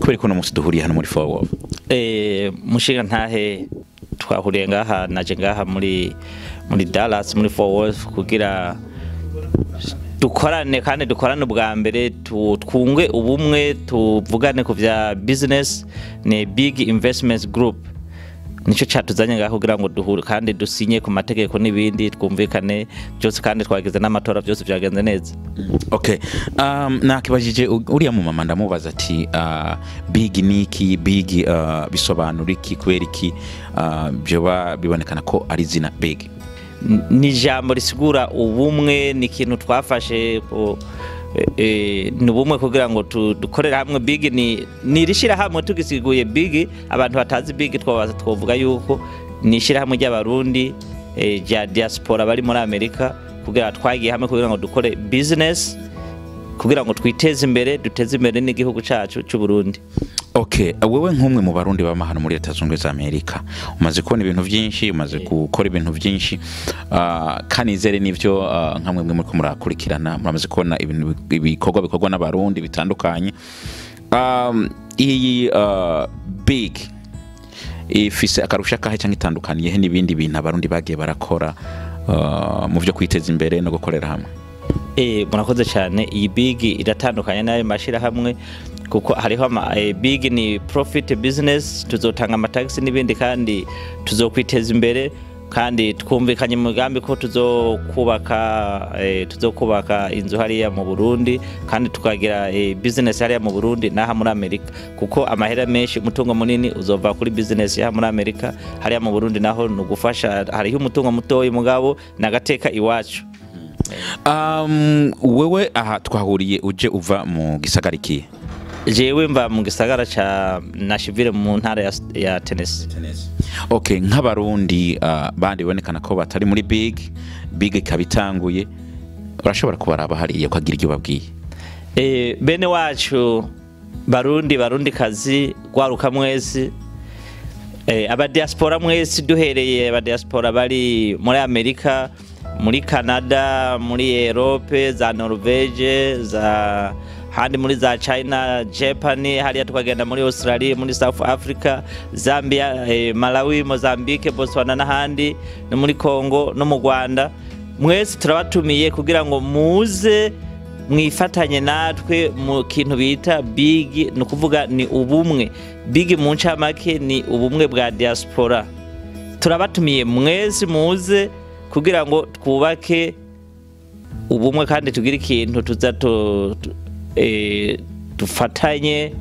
Kubera ko uno munsi duhuriye hano muri Fort Worth? Mushinga ntahe, twahuriye ngaha, naje ngaha muri Dallas, muri Fort Worth, kugira dukorane, kandi dukorane ubwa mbere, twunge ubumwe, tuvugane ku vya business. Ni Big Investments Group, nicyo cyatuzanye ngaho kugira ngo duhure kandi dusinye ku mategeko n'ibindi, twumvikane byose, kandi twagize n'amatora, byose byagenze neza. Okay, nakibajije uriya mu mama, ndamubaza ati big niki? Big bisobanura iki? Kubera iki byoba bibonekana ko ari izina big? Ni ijambo risigura ubumwe. Ni ikintu twafashe ni ubumwe kugira ngo dukorere hamwe. Big ni iri shyirahamwe. Tugisiguye big, abantu batazi big, twabaza, twovuga yuko ni ishyirahamwe ry'Abarundi rya diaspora bari muri Amerika, kugira twagiye hamwe kugira ngo dukore business, kugira ngo twiteze imbere, duteze imbere n'igihugu cyacu cy'u Burundi. Okay, wewe nk'umwe mu Barundi baba hano muri Leta Zunze Ubumwe za Amerika, umaze kubona ibintu byinshi, umaze gukora ibintu byinshi, kanizere n'ivyo nka mwebwe muriko murakurikirana, muramaze kubona ibintu, ibikorwa bikorwa n'Abarundi bitandukanye. Iyi big ifise akarusha kahe, cyangwa itandukaniye he n'ibindi bintu Abarundi bagiye barakora mu byo kwiteza imbere no gukorera hamwe? Murakoze cyane. Iyi big iratandukanye n'ayo mashyirahamwe, kuko hariho big ni profit business. Tuzotanga amatagisi n'ibindi, kandi tuzokwiteza imbere, kandi twumvikanye mu mugambi ko tuzokubaka inzu hariya mu Burundi, kandi tukagira business hariya mu Burundi n'aha muri Amerika, kuko amahera menshi, umutungo munini uzova kuri business yaha muri Amerika. Hariya mu Burundi naho ni ugufasha, hariho umutungo mutoyi, mugabo nagateka iwacu. Wewe aha twahuriye uje uva mu gisagara ikihe? Jewe mva mu gisagara ca Nashville, mu ntara ya Tennessee. Okay, nk'Abarundi bandi bibonekana ko batari muri big, big ikaba itanguye, urashobora kubaraba hariya ukagira ibyo babwiye? Bene wacu Barundi, Barundi kazi, gwaruka mwese, aba diaspora mwese, duhereye aba diaspora bari muri Amerika, muri Canada, muri Europe, za Norvege, za handi, muri za China, Japan, hariya tukagenda muri Australia, muri South Africa, Zambia, Malawi, Mozambique, Botswana n'ahandi, no muri Congo no mu Rwanda, mwese turabatumiye kugira ngo muze mwifatanye natwe mu kintu bita big. Ni ukuvuga ni ubumwe. Big mu ncamake ni ubumwe bwa diaspora. Turabatumiye mwese, muze kugira ngo twubake ubumwe, kandi tugire ikintu tuza dufatanye.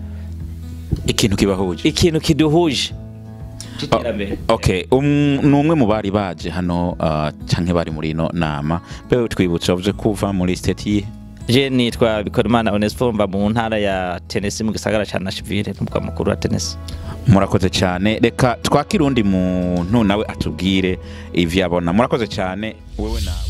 Ikintu kibahuje. Ikintu kiduhuje c'iterambere. Okay, ni umwe mu bari baje hano canke bari muri ino nama. Bewe twibutse, wavuze ko uva muri state yihe? Je nitwa Bikorimana Onesphore, mva mu ntara ya Tennessee, mu gisagara ca Nashville, n'umugwa mukuru wa Tennessee. Murakoze cyane. Reka twakire undi muntu nawe atubwire ivyo abona. Murakoze cyane, wewe nawe.